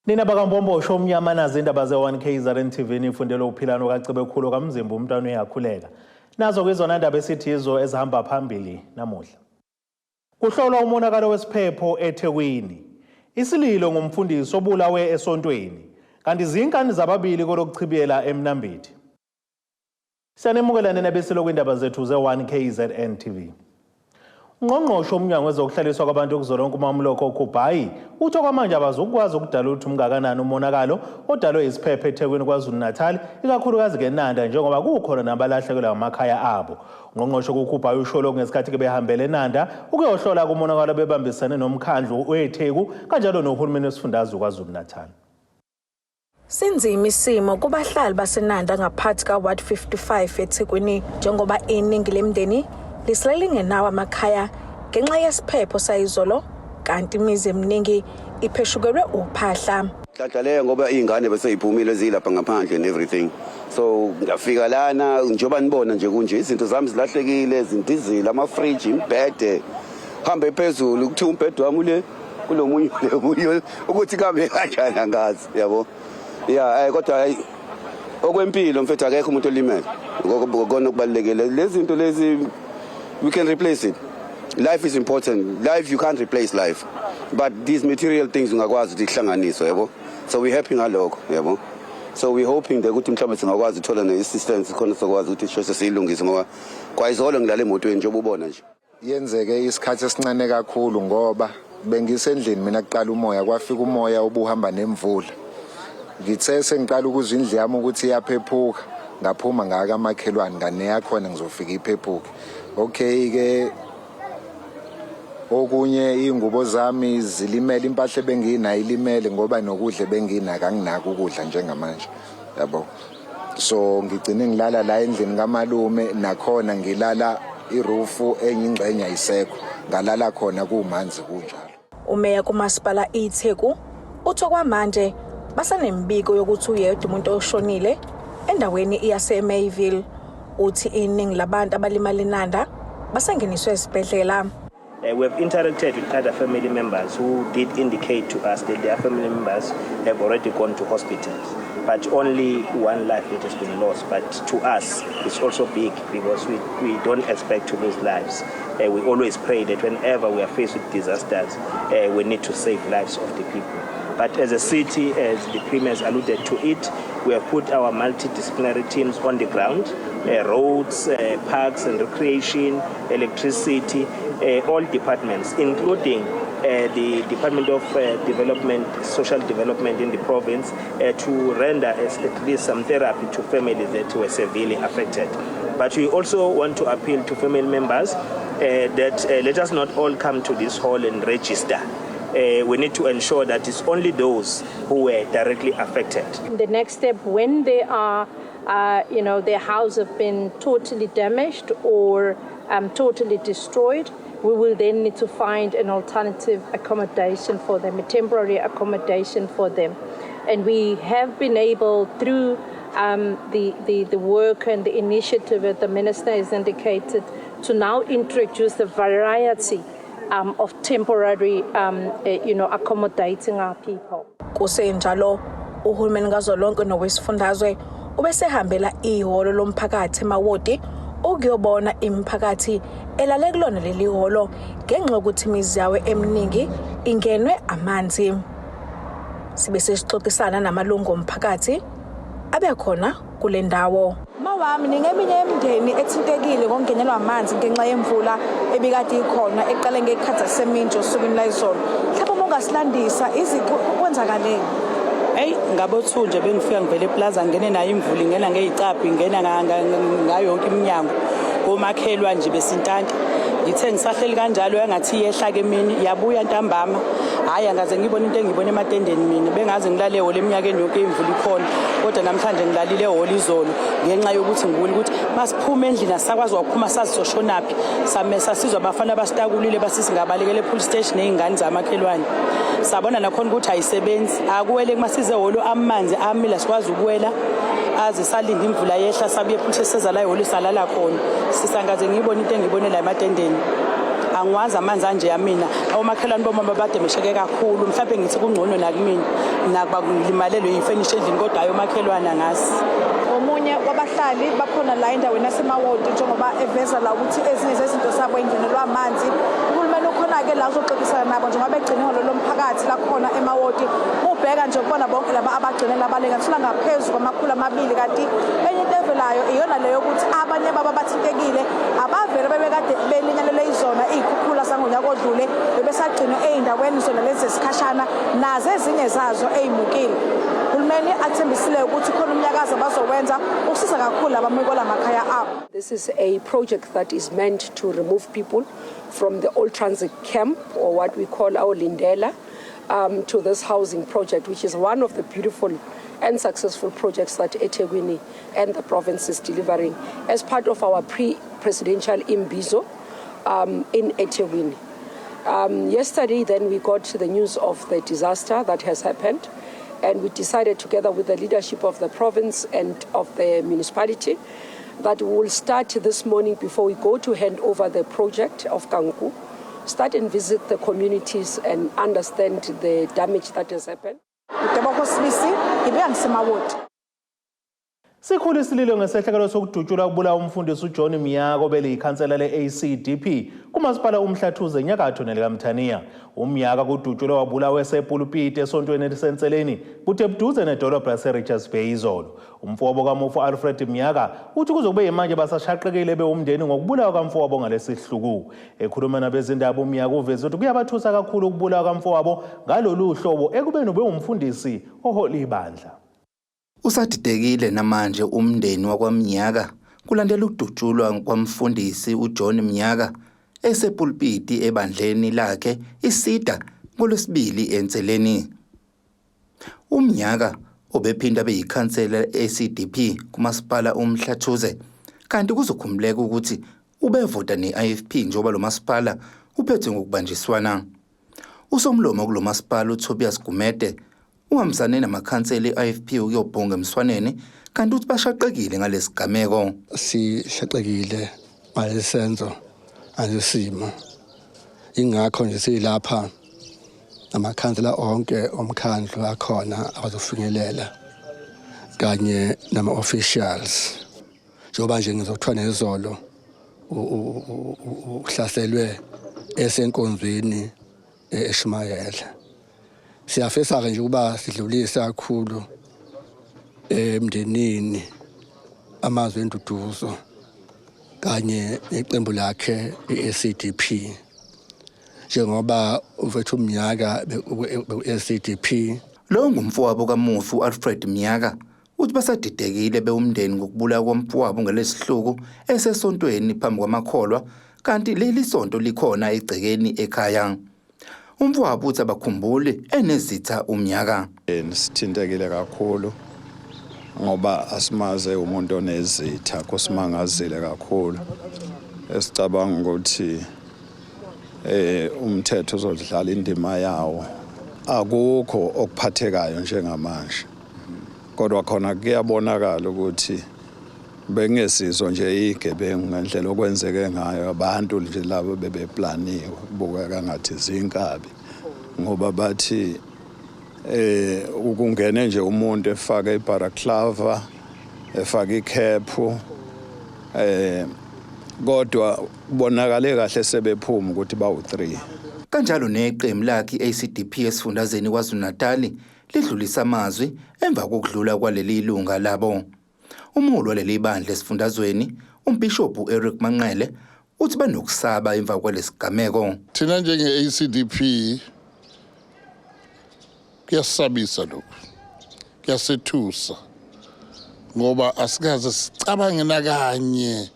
Nina bakaMbombosho omnyama, nazi indaba ze-1 KZN TV, nifundele uphilano kaCebekhulu kaMzimba, umntwana uyakhuleka. Nazo ke izona ndaba esithi yizo ezihamba phambili namuhla. Kuhlolwa umonakalo wesiphepho eThekwini. Isililo ngumfundisi obulawe esontweni. Kanti zinkani zababili kolokuchibiyela eMnambithi. Siyanemukela nina besilo kwindaba zethu ze-1 KZN TV. Ungqongqoshe womnyango wezokuhlaliswa kwabantu kuzolonke, uMamloko Kubayi, uthi okwamanje abazukwazi ukudala ukuthi umngakanani umonakalo odalwe isiphepho eThekwini, KwaZulu-Natal, ikakhulukazi ngeNanda, njengoba kukhona nabalahlekelwa amakhaya abo. Ungqongqoshe kuKubayi usho lokhu ngesikhathi-ke behambele eNanda ukuyohlola kumonakalo bebambisene nomkhandlu weTheku kanjalo nohulumeni wesifundazwe KwaZulu-Natal. Sinzima isimo kubahlali baseNanda ngaphansi ka-Ward 55 eThekwini, njengoba iningi lemindeni lisele lingenawo amakhaya ngenxa yesiphepho sayizolo, kanti imizi eminingi ipheshukelwe uphahla. Nhlanhla leyo ngoba iy'ngane bese yiphumile zilapha ngaphandle and everything, so ngafika lana njengoba nibona nje kunje, izinto zami zilahlekile, zindizile, amafriji, imibhede hambe phezulu, kuthiwa umbhede wami ule kulo munye munye, ukuthi kambe kanjani angazi, yabo. Ya, kodwa hayi, okwempilo mfethu, akekho umuntu olimele, kona okubalulekile. Lezi zinto lezi, we can replace it. Life is important. Life, you can't replace life, but these material things ungakwazi ukuthi kuhlanganiswe, yabo. So we happy ngalokho, yabo. So we hoping that ukuthi mhlawumbe singakwazi ukuthola ne-assistance khona sokwazi ukuthi sheshe siyilungise, ngoba kwayizolo ngilala emotweni njengoba ubona nje. Yenzeke isikhathi esincane kakhulu ngoba bengisendlini mina kuqala umoya, kwafika umoya obuhamba nemvula. Ngithe sengiqala ukuzwa indlu yami ukuthi iyaphephuka, ngaphuma ngaka amakhelwane nganeya khona ngizofika iphephuke. Okay ke, okunye iy'ngubo zami zilimele, impahla ebenginayo ilimele, ngoba nokudla ebenginako anginako ukudla njengamanje, yabo. So ngigcine ngilala la endlini kamalume, nakhona ngilala irufu enye ingxenye ayisekho, ngalala khona kumanzi kunjalo. Umeya kumasipala iTheku uthi okwamanje basanemibiko yokuthi uyedwa umuntu oshonile endaweni yaseMayville. Uthi iningi labantu abalimala eNanda basangeniswe esibhedlela. We have interacted with other family members who did indicate to us that their family members have already gone to hospitals. But only one life that has been lost. But to us, it's also big because we don't expect to lose lives. We always pray that whenever we are faced with disasters, we need to save lives of the people. But as a city, as the Premier has alluded to it, we have put our multidisciplinary teams on the ground, roads, parks and recreation, electricity, all departments, including the Department of Development, Social Development in the province, to render at least some therapy to families that were severely affected. But we also want to appeal to family members that let us not all come to this hall and register. We need to ensure that it's only those who were directly affected. The next step, when they are, their house have been totally damaged or totally destroyed, we will then need to find an alternative accommodation for them, a temporary accommodation for them. And we have been able, through the work and the initiative that the minister has indicated, to now introduce the variety of temporary, accommodating our people. Kusenjalo, uhulumeni kazwelonke nowesifundazwe ubesehambela ihholo lomphakathi eMawoti ukuyobona imiphakathi elale kulona leli hholo ngenxa yokuthi imizi yawo eminingi ingenwe amanzi. Sibe sesixoxisana namalungu omphakathi abekhona kule ndawo. Mawami, ningeminye yemindeni ethintekile ngokungenelwa amanzi ngenxa yemvula ebikade ikhona eqale ngekhathi zasemini osukwini layizolo. Mhlawumbe uma ungasilandisa kwenzakaleni? Eyi, ngabo-2 nje bengifika ngivele eplaza, ngene nayo imvula, ingena ngey'cabha, ingena ngayo yonke iminyango komakhelwa nje besintanta. Ngithe ngisahleli kanjalo, yangathi iyehla-ke emini, yabuya ntambama. Hhayi, angaze ngiyibone into engiyibone ematendeni mina. Bengaze ngilale ehholo eminyakeni yonke imvula ikhona, kodwa namhlanje ngilalile ehholo izolo ngenxa yokuthi ngibona ukuthi masiphuma endlini asisakwazi wakuphuma, sazi soshonaphi. Same sasizwa abafana basitakulile, basithi ngabalekela e-police station ney'ngane zamakhelwane. Sabona nakhona ukuthi ayisebenzi, akuwele kumasize ehholo, amanzi amile, sikwazi ukuwela aze salinda imvula yehla, sabuye futhi seza la ehholo salala khona. Sisangaze ngiyibone into engiyibone la ematendeni. Angiwazi amanzi anje yamina. Omakhelwane bomama bademesheke kakhulu, mhlawumbe ngithi kungcono nakumina nakuba ngilimalelwe yifenisha endlini, kodwa hayi omakhelwane angazi. Omunye wabahlali bakhona la endaweni yaseMawoti, njengoba eveza la ukuthi ezinye zezinto zabo ingenelwa amanzi. Uhulumeni ukhona-ke la uzoxoxisana nabo njengoba begcine ihholo lomphakathi lakhona eMawoti. Ubheka nje ukubona bonke laba abagcine labalinganisela ngaphezu kwama-200, kanti enye into evelayo iyona leyo ukuthi abanye babo abathintekile abavele bebekade belinyalelwe izona iy'khukhula zangonyaka odlule, bebesagcinwe ey'ndaweni zona lezi zesikhashana, nazo ezinye zazo ey'mukile. Uhulumeni athembisile ukuthi khona umnyakazo abazowenza ukusiza kakhulu abamukelwa amakhaya abo. This is a project that is meant to remove people from the old transit camp, or what we call our Lindela, to this housing project, which is one of the beautiful and successful projects that eThekwini and the province is delivering as part of our pre-presidential imbizo in eThekwini. Yesterday, then, we got the news of the disaster that has happened, and we decided together with the leadership of the province and of the municipality that we will start this morning before we go to hand over the project of Kanku, start and visit the communities and understand the damage that has happened. Uteboho Sibisi, ngibuya ngiseMawoti. Sikhulu isililo ngesehlakalo sokudutshulwa kubulawa umfundisi uJohn Mnyaka, obeliyikhansela le-ACDP kumasipala uMhlathuze enyakatho nelikaMthaniya. UMnyaka kudutshulwe wabulawa esepulupiti esontweni elisenseleni bude buduze nedolobha lase-Richards Bay izolo. Umfowabo kamufi Alfred Mnyaka uthi kuze kube yimanje basashaqekile bewumndeni ngokubulawa kamfowabo ngalesi sihluku. Ekhuluma nabezindaba, uMnyaka uveze ukuthi kuyabathusa kakhulu ukubulawa kamfowabo ngalolu hlobo ekubeni ubewumfundisi ohola ibandla. Usadidekile namanje umndeni wakwaMnyaka kulandela ukudutshulwa kwamfundisi uJohn Mnyaka esepulpiti ebandleni lakhe iSida ngolwesibili enseleni. UMnyaka obephinda beyikhansela e-CDP kumasipala uMhlathuze, kanti kuzokhumbuleka ukuthi ubevota ne-IFP njengoba lo masipala uphethwe ngokubanjiswana. Usomlomo kulo masipala uTobias Gumede uhambisane namakhansela e-IFP ukuyobhonga emswaneni, kanti uthi bashaqekile ngalesigameko. Sishaqekile ngalesi senzo, ngalesimo. Ingakho nje siyilapha, amakhansela onke omkhandlu akhona abazofinyelela kanye nama-officials, njengoba nje ngizokuthiwa nezolo uhlaselwe esenkonzweni eshumayela. Siyafisa-ke nje ukuba sidlulise kakhulu emndenini amazwi enduduzo kanye neqembu lakhe i-ACDP, njengoba uvethu umnyaka beku-ACDP. Lo ngumfowabo kamufi u-Alfred Mnyaka, uthi basadidekile bewumndeni ngokubulawa komfowabo ngalesihluku esesontweni phambi kwamakholwa, kanti leli sonto likhona egcekeni ekhaya. Umfowabo uthi abakhumbuli enezitha uMnyaka. Sithintekile kakhulu ngoba asimaze umuntu onezitha. Kusimangazile kakhulu. Esicabanga ukuthi umthetho uzodlala indima yawo. Akukho okuphathekayo njengamanje, kodwa khona kuyabonakala ukuthi bengesizo nje igebengu ngendlela okwenzeke ngayo. Abantu nje labo bebeplaniwe, kubukeka ngathi zinkabi, ngoba bathi ukungene nje umuntu efaka ibalaclava, efaka icap, kodwa kubonakale kahle sebephuma ukuthi bawu3. Kanjalo neqembu lakhe i-ACDP esifundazeni KwaZulu-Natal lidlulisa amazwi emva kokudlula kwaleli lunga labo. Umholi waleli bandla esifundazweni umbhishobhu Eric Manqele uthi banokusaba emva kwalesigameko. Thina njenge-ACDP kuyasabisa lokhu, kuyasethusa, ngoba asikaze sicabange nakanye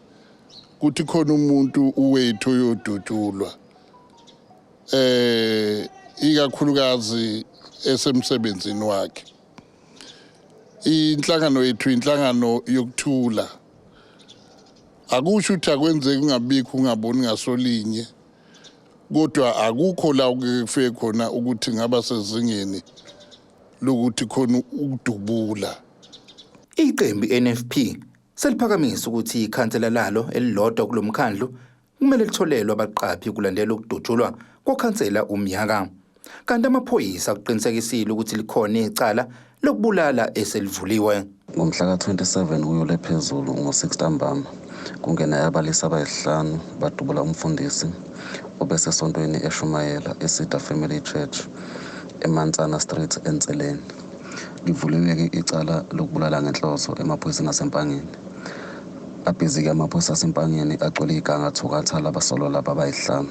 ukuthi khona umuntu uwethu oyodutshulwa, ikakhulukazi esemsebenzini wakhe. Inhlangano yethu inhlangano yokuthula. Akusho ukuthi akwenzeki kungabikho ungaboni ngasolinye, kodwa akukho la kuke kufike khona ukuthi ngaba sezingeni lokuthi khona ukudubula. Iqembu i-NFP seliphakamisa ukuthi ikhansela lalo elilodwa kulomkhandlu kumele litholelwe abaqaphi kulandela ukudutshulwa kokhansela uMyaka. Kanti amaphoyisa akuqinisekisile ukuthi likhona icala lokubulala eselivuliwe. Ngomhla ka-27 uyole phezulu ngo-6 ntambama kungena abalisa abayisihlanu badubula umfundisi obesesontweni eshumayela eCedar Family Church eMansana Street eNseleni. Livuliwe-ke icala lokubulala ngenhloso emaphoyiseni aseMpangeni. Abhizi-ke amaphoyisa aseMpangeni agcwele iganga thukathala abasolwa laba abayisihlanu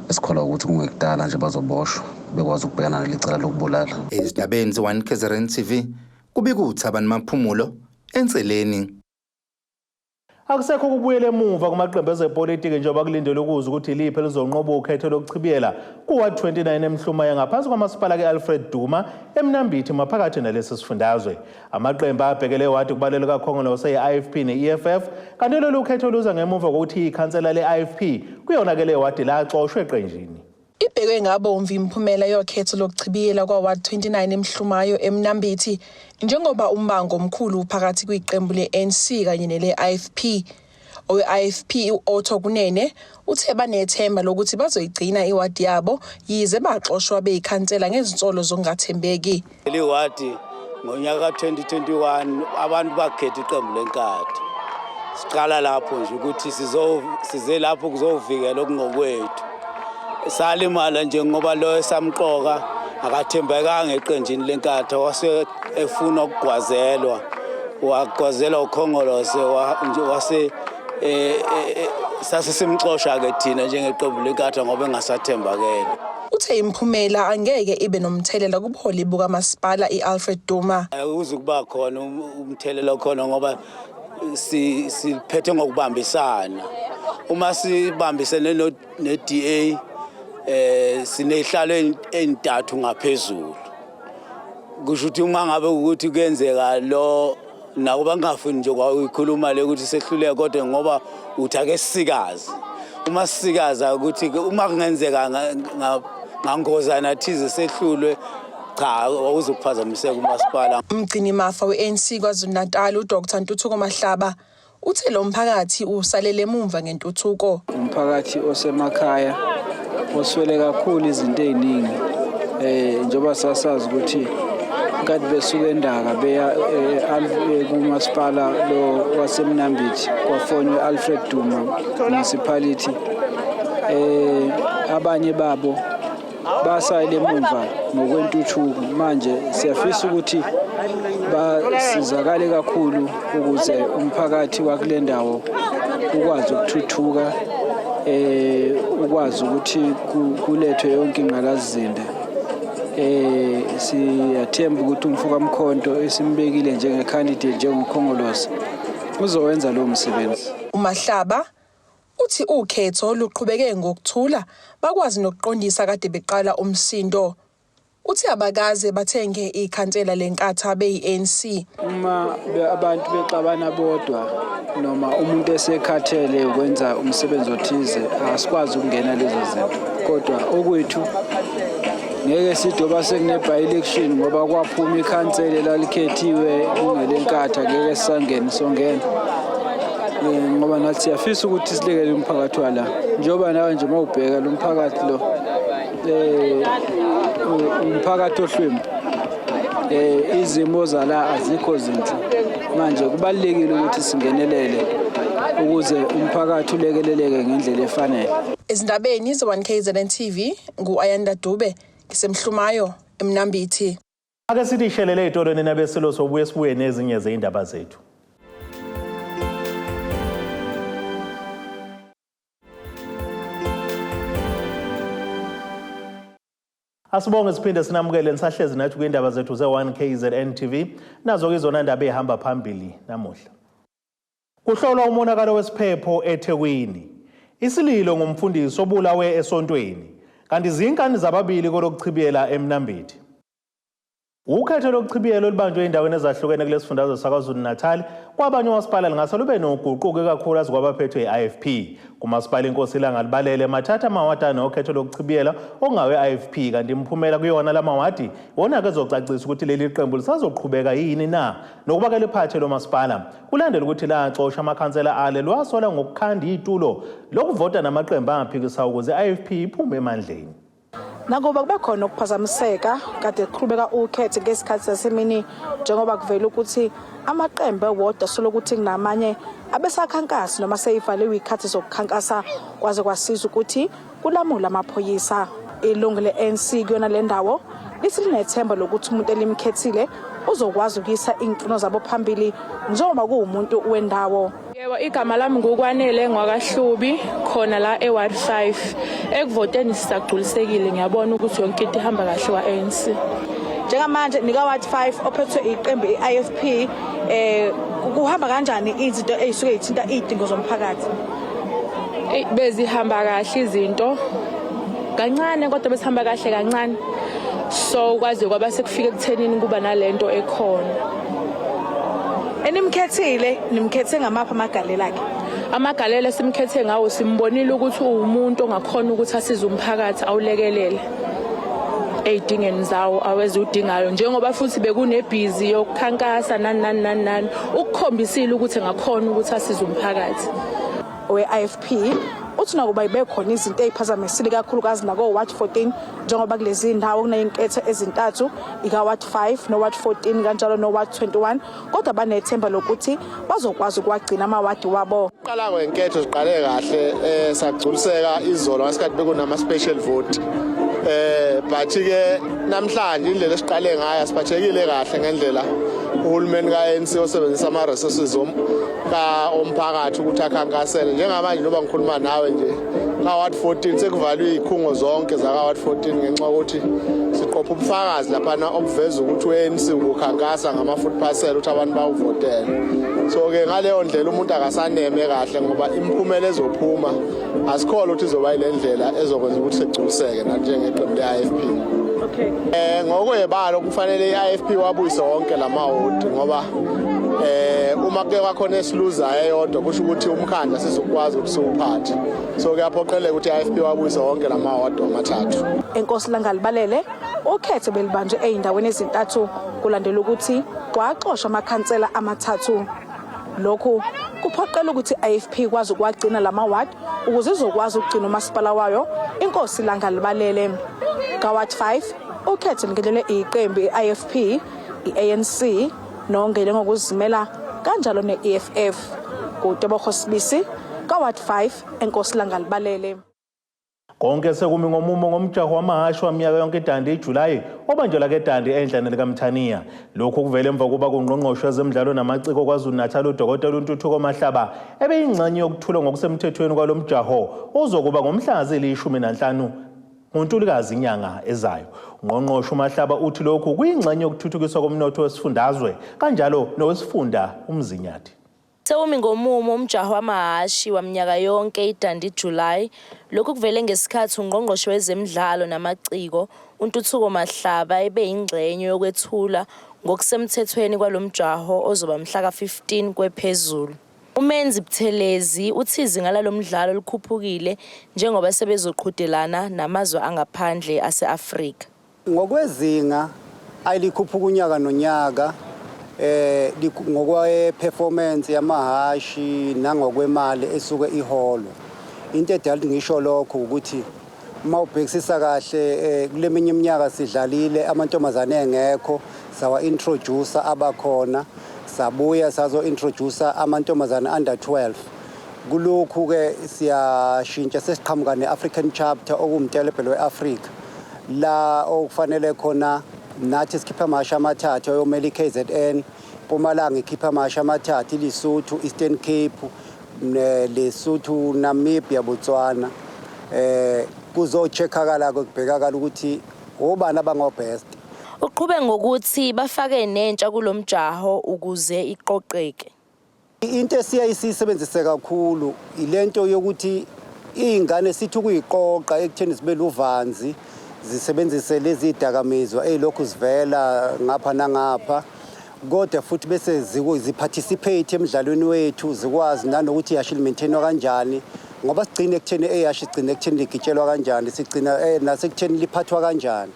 esikholwa ukuthi kungekudala nje bazoboshwa bekwazi ukubhekana naleli cala lokubulala. Ezindabeni ze-1 KZN TV kubika uThabani Maphumulo eNseleni. Akusekho ukubuyela emuva kumaqembu ezepolitiki njengoba kulindelwe ukuzwa ukuthi iliphi elizonqoba ukhetho lokuchibiyela kuward 29 eMhlumaya ngaphansi kwamasipala ke-Alfred Duma eMnambithi maphakathi nalesi sifundazwe. Amaqembu abhekele ewadi kubalelwe kaKhongolose i-IFP ne-EFF kanti lolu khetho luza ngemuva kokuthi ikhansela le-IFP kuyona ke le wadi laxoshwa eqenjini. Ibhekwe ngabomvu imiphumela yokhetho lokuchibiyela kwa-Ward 29 eMhlumayo eMnambithi njengoba umbango omkhulu uphakathi kwiqembu le-ANC kanye nele-IFP. Owe-IFP u-Otto Kunene uthe banethemba lokuthi bazoyigcina iwadi yabo yize baxoshwa beyikhansela ngezinsolo zokungathembeki. Leli wadi ngonyaka ka-2021 abantu bakhetha iqembu leNkatha. Siqala lapho nje ukuthi size lapho kuzovikela okungokwethu. Salimala nje ngoba lo esamqoka akathembekanga eqenjini leNkatha wase efuna ukugwazelwa wagwazelwa uKhongolose wase sase simxosha-ke thina njengeqembu leNkatha ngoba engasathembakele. Uthe imiphumela angeke ibe nomthelela kubuholi bukamasipala i-Alfred Duma. Akuze kuba khona umthelela okhona ngoba siphethe ngokubambisana. Uma sibambisene ne-DA sinezihlalo ezintathu ngaphezulu. Kusho ukuthi uma ngabe ukuthi kuyenzeka lo nakuba ngingafuni nje kwayikhuluma le ukuthi sehluleke kodwa ngoba uthi ake sisikaze. Uma sisikaza ukuthi uma kungenzeka ngangozana thize sehlulwe cha awuzukuphazamiseka umasipala. Umgcinimafa we-ANC KwaZulu-Natal uDr Ntuthuko Mahlaba uthe lo mphakathi usalele emumva ngentuthuko. Umphakathi osemakhaya oswele kakhulu izinto eziningi njengoba sasazi ukuthi kanti besuka eNdaka beya kumasipala lo waseMnambithi kwafonywa Alfred Duma municipality abanye babo basayile emuva ngokwentuthuko. Manje siyafisa ukuthi basizakale kakhulu ukuze umphakathi wakule ndawo ukwazi ukuthuthuka ukwazi ukuthi kulethwe yonke ingqalasizinda. Siyathemba ukuthi umfoka Mkhonto esimbekile njenge-candidate njengoKhongolose uzowenza lowo msebenzi. UMahlaba uthi ukhetho luqhubeke ngokuthula bakwazi nokuqondisa kade beqala umsindo. Uthi abakaze bathenge ikhansela leNkatha beyi-ANC. Uma abantu bexabana bodwa noma umuntu esekhathele ukwenza umsebenzi othize asikwazi ukungena lezo zinto, kodwa okwethu ngeke sidoba sekune-by-election ngoba kwaphuma ikhansela elalikhethiwe kungeleNkatha, ngeke sisangene songena ngoba nathi siyafisa ukuthi silekele umphakathi wala. Njengoba nawe nje uma ubheka lo mphakathi lo umphakathi ohlwempu, izimo zala azikho zinhle. Manje kubalulekile ukuthi singenelele ukuze umphakathi ulekeleleke ngendlela efanele. Ezindabeni ze-1 KZN TV ngu-Ayanda Dube ngisemhlumayo eMnambithi. Ake sithi ishelele ey'tolo nina besilo sobuye sibuye nezinye zey'ndaba zethu. Asibonge siphinde sinamukele nisahlezi nathi kwindaba zethu ze-1 KZN TV. Nazo-ke izona ndaba ey'hamba phambili namuhla. Kuhlolwa umonakalo wesiphepho eThekwini. Isililo ngumfundisi obulawe esontweni. Kanti zinkani zababili kolokuchibiyela eMnambithi. Ukhetho lokuchibiyela olubanjwe endaweni ezahlukene kulesi fundazwe saKwaZulu-Natal kwabanye omasipala lingase lube noguquko ikakhulukazi kwabaphethwe i-IFP. Kumasipala Inkosi Ilanga Libalele mathatha amawadi anokhetho lokuchibiyela okungawe-IFP kanti imiphumela kuyona la mawadi iwona-ke ezocacisa ukuthi leli qembu lisazoqhubeka yini na nokuba ke liphathe lo masipala. Kulandela ukuthi laxosha amakhansela ale lwasola ngokukhanda itulo lokuvota namaqembu angaphikisayo ukuze i-IFP iphume emandleni. Nakuba kube khona ukuphazamiseka kade kuqhubeka ukhetho ngesikhathi sasemini njengoba kuvela ukuthi amaqembu ewodwa solokuthi kunamanye abesakhankasi noma seyivaliwe ikhathi zokukhankasa kwaze kwasiza ukuthi kulamule amaphoyisa. Ilungu le-ANC kuyona le ndawo lithi linethemba lokuthi umuntu elimkhethile uzokwazi ukuyisa iy'mfuno zabo phambili njengoba kuwumuntu wendawo. Yebo, igama lami ngukwanele ngwakahlubi khona la eWard 5. Ekuvoteni sisagculisekile ngiyabona ukuthi yonke into ihamba kahle kwa-ANC. Njengamanje nika Ward 5 ophethwe iqembu i-IFP eh kuhamba kanjani izinto ezisuke zithinta izidingo zomphakathi? Ey bezihamba kahle izinto kancane kodwa besihamba kahle kancane. So kwaze kwaba sekufika ekuthenini kuba nalento ekhona. Enimkhethile nimkhethe ngamaphi amagalelo akhe? Amagalelo esimkhethe ngawo simbonile ukuthi uwumuntu ongakhona ukuthi asize umphakathi awulekelele ey'dingeni zawo awezudingayo njengoba futhi bekunebhizi yokukhankasa nani nani nani nani ukukhombisile ukuthi engakhona ukuthi asize umphakathi. Owe-IFP uthi nakuba ibe khona izinto ey'phazamisile kakhulukazi nako-ward 14 njengoba kulezi ndawo kuneyinketho ezintathu ika-ward 5 no-ward 14 kanjalo no-ward 21 kodwa banethemba lokuthi bazokwazi ukuwagcina amawadi wabo. Qala kwenketho ziqale kahle sagculiseka izolo ngesikhathi bekunama special vote but ke namhlanje indlela esiqale ngayo asiphathekile kahle ngendlela uhulumeni ka-ANC osebenzisa ama-resources ka omphakathi ukuthi akhankasele. Njengamanje njengoba ngikhuluma nawe nje, ka-ward 14 sekuvalwe iy'khungo zonke zaka-ward 14 ngenxa yokuthi siqopha ubufakazi laphana obuveza ukuthi u-ANC ukukhankasa ngama-food parcel ukuthi abantu bawuvotele. So-ke ngaleyo ndlela umuntu akasaneme kahle ngoba imiphumela ezophuma asikholwa ukuthi izoba yile ndlela ezokwenza ukuthi sigculiseke nathi njengeqembu le-IFP. Ngokwebalo kufanele i-IFP wabuyise wonke lamawodi ngoba uma kuke kwakhona esiluzayo eyodwa kusho ukuthi umkhandlu asizokwazi ukuthi siwuphathe, so kuyaphoqeleka ukuthi i-IFP wabuyise wonke lamawodi amathathu. Enkosi Langalibalele ukhetho belibanjwe ey'ndaweni ezintathu kulandela ukuthi kwaxoshwa amakhansela amathathu. Lokhu kuphoqela ukuthi i-IFP ikwazi ukuwagcina lama ward ukuze izokwazi ukugcina umasipala wayo Inkosi Langalibalele. Ka-ward 5 ukhetho lingenelwe iqembu i-IFP, i-ANC nongene ngokuzimela kanjalo ne-EFF. KuTebogo Sibisi ka-ward 5 Enkosi Langalibalele. Konke sekumi ngomumo ngomjaho wamahhashi waminyaka yonke eDundee iJulayi obanjelwa ke eDundee endlane likaMthaniya. Lokhu kuvele emva kokuba kungqongqoshe wezemidlalo namaciko KwaZulu-Natal uDokotela uNtuthuko Mahlaba ebeyingxenye yokuthulwa ngokusemthethweni kwalo mjaho ozokuba ngomhla zili-15 ngoNtulikazi inyanga ezayo. Ungqongqoshe uMahlaba uthi lokhu kuyingxenye yokuthuthukiswa komnotho wesifundazwe kanjalo nowesifunda uMzinyathi. Sewumi ngomumo umjaho wamahhashi waminyaka yonke iDundee July. Lokhu kuvele ngesikhathi ungqongqoshe wezemidlalo namaciko uNtuthuko Mahlaba ebeyingxenye yokwethula ngokusemthethweni kwalo mjaho ozoba mhla ka-15 kwephezulu. Umenzi Buthelezi uthi izinga lalo mdlalo likhuphukile njengoba sebezoqhudelana namazwe angaphandle ase-Afrika. Ngokwezinga ayilikhuphuka unyaka nonyaka ngokwe performance yamahashi nangokwemali esuke iholwa. Into edala ngisho lokho ukuthi uma ubhekisisa kahle kule minye iminyaka sidlalile amantombazane engekho, sawa introduce abakhona, sabuya sazo introduce amantombazane under 12. Kulokhu ke siyashintsha sesiqhamuka ne-African chapter okuwumtelebhelo we-Africa la okufanele khona nathi sikhipha amahhashi amathathu ayomela i-KZN, Mpumalanga ikhipha amahhashi amathathu, iLesotho, Eastern Cape, Lesotho, Namibia, Botswana. Kuzo-check-akala kubhekakala ukuthi obani abango-best. Uqhube ngokuthi bafake nentsha kulomjaho ukuze iqoqeke. Into esiyaye siyisebenzise kakhulu ilento yokuthi iy'ngane sithi ukuyiqoqa ekutheni zibe luvanzi. Zisebenzise lezi dakamizwa ezilokhu zivela ngapha nangapha, kodwa futhi bese ziparticipate emidlalweni wethu, zikwazi nanokuthi ihhashi limaintainwa kanjani, ngoba sigcine ekutheni ehhashi, sigcine ekutheni ligitshelwa kanjani, sigcina nasekutheni liphathwa kanjani.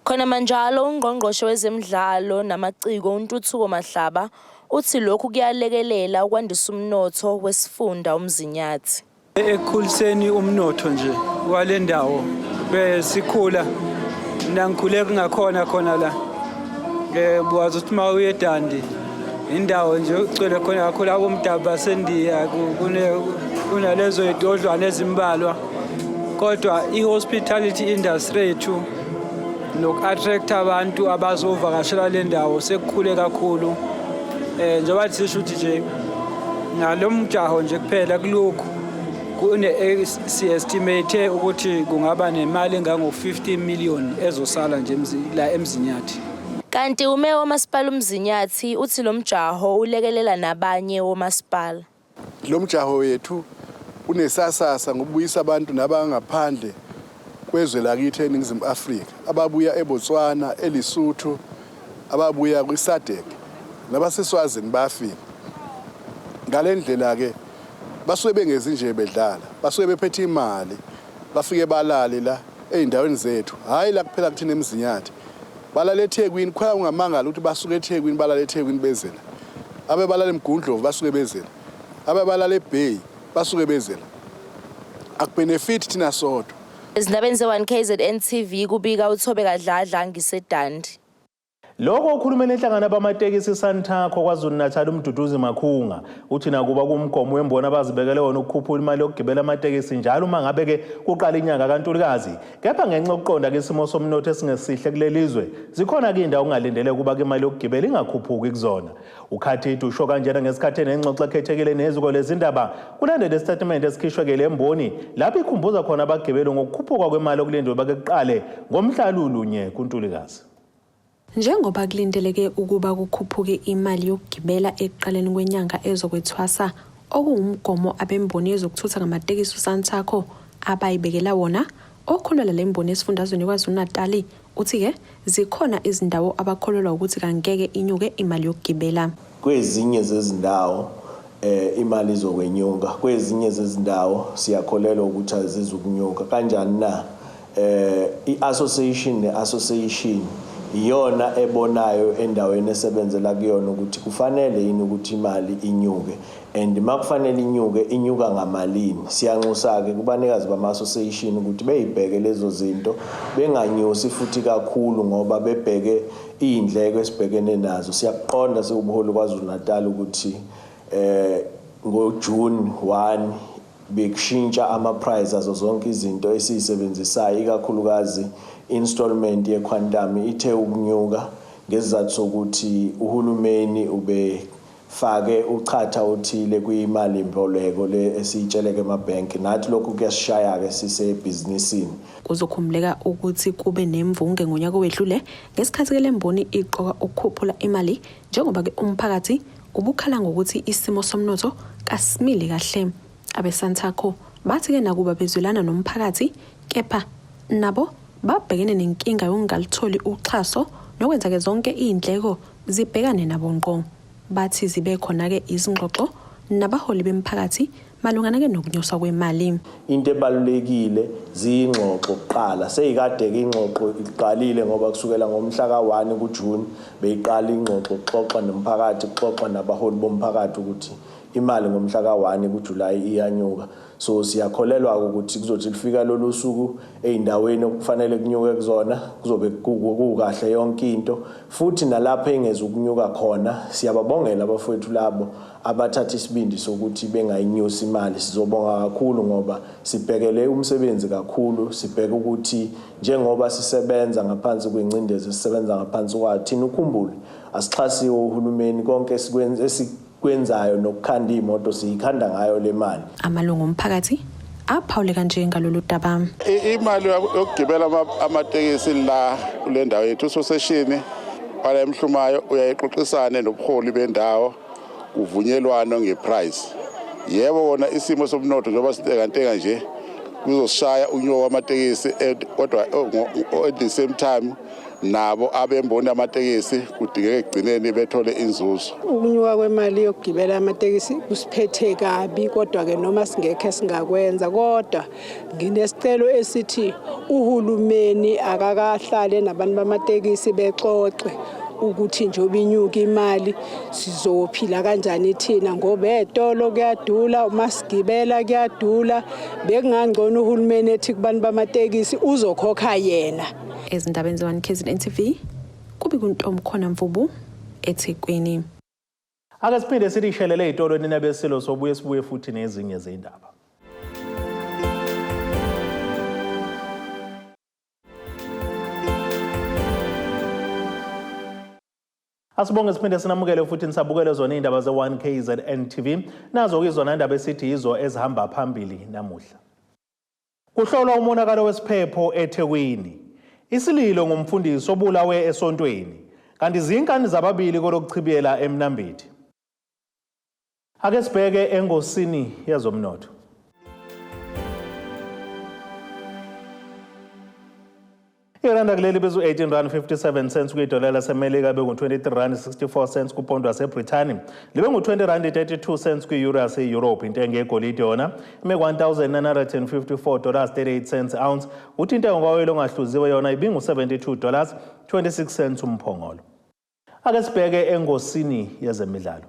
Khona manjalo, uNgqongqoshe Wezemidlalo Namaciko uNtuthuko Mahlaba uthi lokhu kuyalekelela ukwandisa umnotho wesifunda uMzinyathi. Ekukhuliseni umnotho nje wale ndawo, besikhula, mina ngikhule kungakhona khona la, buwazi ukuthi uma uye eDundee indawo nje ugcwele khona kakhulu abomdabu baseNdiya, kunalezo y'todlwane ezimbalwa, kodwa i-hospitality industry yethu noku-attract abantu abazovakashela le ndawo sekukhule kakhulu. Njengoba sisho ukuthi nje ngalo mjaho nje kuphela kulokhu kune si-estimate ukuthi kungaba nemali engango-50 million ezosala nje la eMzinyathi. Kanti umeya womasipala uMzinyathi uthi lo mjaho ulekelela nabanye womasipala. Lo mjaho wethu unesasasa ngokubuyisa abantu nabangaphandle kwezwe lakithi eNingizimu Afrika, ababuya eBotswana, eLesotho, ababuya kwiSADC, nabaseSwazini bayafika. Ngale ndlela-ke basuke bengezi nje bedlala, basuke bephethe imali, bafike balale la ey'ndaweni zethu, hhayi la kuphela kuthina eMzinyathi, balala eThekwini. Khona ungamangala ukuthi basuke eThekwini, balala eThekwini beze la, abe balala eMgundlovu basuke beze la, abe balala eBay basuke beze la. Akubenefit thina sodwa. Ezindabeni ze-1 KZN TV, kubika uThobeka Dladla ngiseDundee. Lokho ukhulumela inhlangano abamatekisi Santaco KwaZulu-Natal uMduduzi Makhunga uthi nakuba kumgomo wemboni abazibekele wona ukukhuphula imali yokugibela amatekisi njalo uma ngabe-ke kuqala inyanga kaNtulikazi, kepha ngenxa yokuqonda kesimo somnotho esingesihle kuleli zwe, zikhona-ke iy'ndawo okungalindeleke ukuba-ke imali yokugibela ingakhuphuki kuzona. Ukhathidi usho kanjena ngesikhathi enengxoxo ekhethekile neziko lezindaba kulandela isitatimende esikhishwe-ke le mboni lapho ikhumbuza khona abagibeli ngokukhuphuka kwemali okulindelwe bake kuqale ngomhla lulunye kuNtulikazi. Njengoba kulindeleke ukuba kukhuphuke imali yokugibela ekuqaleni kwenyanga ezokwethwasa, okuwumgomo abemboni yezokuthutha ngamatekisi uSantaco abayibekela wona, okhulumela le mboni esifundazweni KwaZulu-Natali uthi-ke zikhona izindawo abakholelwa ukuthi kangeke inyuke imali yokugibela. Kwezinye zezindawo imali izokwenyuka, kwezinye zezindawo siyakholelwa ukuthi azizukunyuka. Kanjani na? I-association ne-association iyona ebonayo endaweni esebenzela kuyona ukuthi kufanele yini ukuthi imali inyuke, and makufanele inyuke, inyuka ngamalini. Siyanxusa-ke kubanikazi bama-association ukuthi beyibheke lezo zinto, benganyusi futhi kakhulu ngoba bebheke iy'ndleko esibhekene nazo. Siyakuqonda siwubuholi KwaZulu Natal ukuthi ngoJune 1 bekushintsha ama-price azo zonke izinto esiyisebenzisayo, ikakhulukazi installment ye-Quantum ithe ukunyuka ngesizathu sokuthi uhulumeni ubefake uchatha othile kwimali mboleko le esiyitsheleke emabhenki. Nathi lokhu kuyasishaya-ke sisebhizinisini. Kuzokhumbuleka ukuthi kube nemvunge ngonyaka owedlule ngesikhathi-ke le mboni iqoka ukukhuphula imali, njengoba-ke umphakathi ubukhala ngokuthi isimo somnotho kasimile kahle. AbeSantaco bathi-ke nakuba bezwelana nomphakathi, kepha nabo babhekene nenkinga yokungalutholi uxhaso nokwenza-ke zonke iy'ndleko zibhekane nabo ngqo. Bathi zibe khona-ke izingxoxo nabaholi bemphakathi malungana-ke nokunyuswa kwemali. Into ebalulekile ziyingxoxo kuqala. Seyikade-ke ingxoxo iqalile, ngoba kusukela ngomhla ka-1 kuJuni beyiqala ingxoxo, kuxoxwa nomphakathi, kuxoxwa nabaholi bomphakathi ukuthi imali ngomhla ka-1 kuJulayi iyanyuka. So siyakholelwa ukuthi kuzothi lifika lolu suku, ey'ndaweni okufanele kunyuke kuzona kuzobe kukahle yonke into, futhi nalapho engeze ukunyuka khona siyababongela abafowethu labo abathatha isibindi sokuthi bengayinyusi imali. Sizobonga kakhulu ngoba sibhekele umsebenzi kakhulu, sibheke ukuthi njengoba sisebenza ngaphansi kwengcindezi esisebenza ngaphansi kwayo thina, ukhumbule asixhasiwe uhulumeni, konke esikwenzayo nokukhanda iy'moto siyikhanda ngayo le mali. Amalungu omphakathi aphawule kanje ngalolu daba. Imali yokugibela amatekisi la kule ndawo yethu, usoseshini wala eMhlumayo uyayixoxisane nobuholi bendawo, kuvunyelwano ngeprice. Yebo, kona isimo somnotho njengoba sintengantenga nje. Kuzosishaya unyuka kwamatekisi, kodwa at the same time nabo abemboni amatekisi kudingeka ekugcineni bethole inzuzo. Ukunyuka kwemali yokugibela amatekisi kusiphethe kabi, kodwa-ke noma singekho esingakwenza, kodwa nginesicelo esithi uhulumeni akakahlale nabantu bamatekisi bexoxe ukuthi njengoba inyuka imali sizophila kanjani thina, ngoba etolo kuyadula, uma sigibela kuyadula. Bekungangcono uhulumeni ethi kubantu bamatekisi uzokhokha yena. Ezindabeni ze-1 KZN TV, kubi kuntomkhona Mvubu, eThekwini. Ake siphinde sithi shelele ey'tolo nina besilo, sobuye sibuye futhi nezinye zey'ndaba. Asibonge siphinde sinamukele futhi nisabukele zona iy'ndaba ze-1 KZN TV. Nazo-ke izona ndaba esithi yizo ezihamba phambili namuhla. Kuhlolwa umonakalo wesiphepho eThekwini. Isililo ngomfundisi obulawe esontweni. Kanti zinkani zababili kolokuchibiyela eMnambithi. Ake sibheke engosini yezomnotho. Iranda kuleli bizu 18 rand 57 cents kwidola laseMelika, bengu-23 rand 64 cents kupondo waseBrithani, libe ngu-20 rand 32 cents kwi-euro yase-Europe. Intengo yegolide yona ime ku-1954 dollars 38 cents ounce, kuthi intengo kwawoyili ongahluziwe yona ibingu-72 dollars 26 cents umphongolo. Ake sibheke engosini yezemidlalo.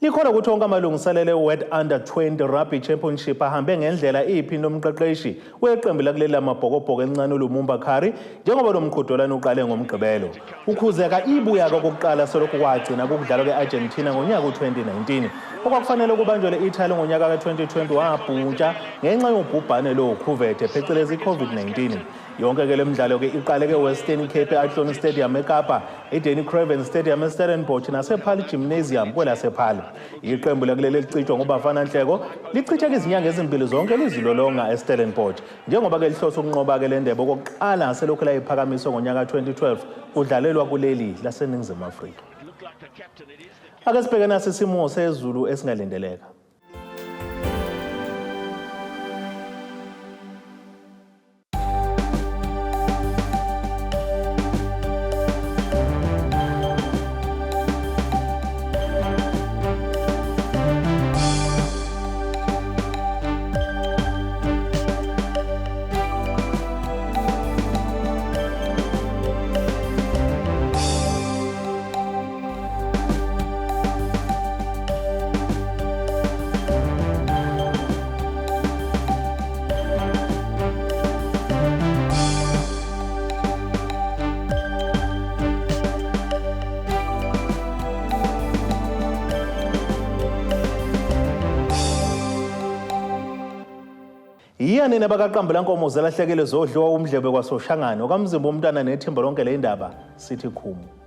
Likholwa ukuthi onke amalungiselelo e-World Under 20 Rugby Championship ahambe ngendlela iphini lomqeqeshi weqembu lakuleli lamabhokobhoko elincane uLumumba Curry, njengoba lo mqhudelwano uqale ngoMgqibelo. Ukhuzeka ibuya kokuqala selokhu kwagcina kukudlalwa kwe-Argentina ngonyaka u-2019. Okwakufanele kubanjwe le-Italy ngonyaka ka-2020 wabhuntsha ngenxa yobhubhane lokhuvethe, phecelezi i-COVID-19. Yonke ke le midlalo ke iqale ke-Western Cape, e-Athlone Stadium eKapa, eDanny Craven Stadium eStellenbosch nasePaarl Gymnasium kwelasePaarl. Iqembu lakuleli elicijwa nguBafana Nhleko lichitheke izinyanga ezimbili zonke lizilolonga eStellenbosch, njengoba ke lihlose ukunqoba ke le ndebe okokuqala selokhu layiphakamiswa ngonyaka 2012 kudlalelwa kuleli laseNingizimu Afrika. Ake sibheke nasi isimo sezulu esingalindeleka. Yiya nina bakaqambula nkomo zelahlekele zodliwa umdlebe kwaSoshangane okaMzimba umntana nethimba lonke le ndaba sithi khumu.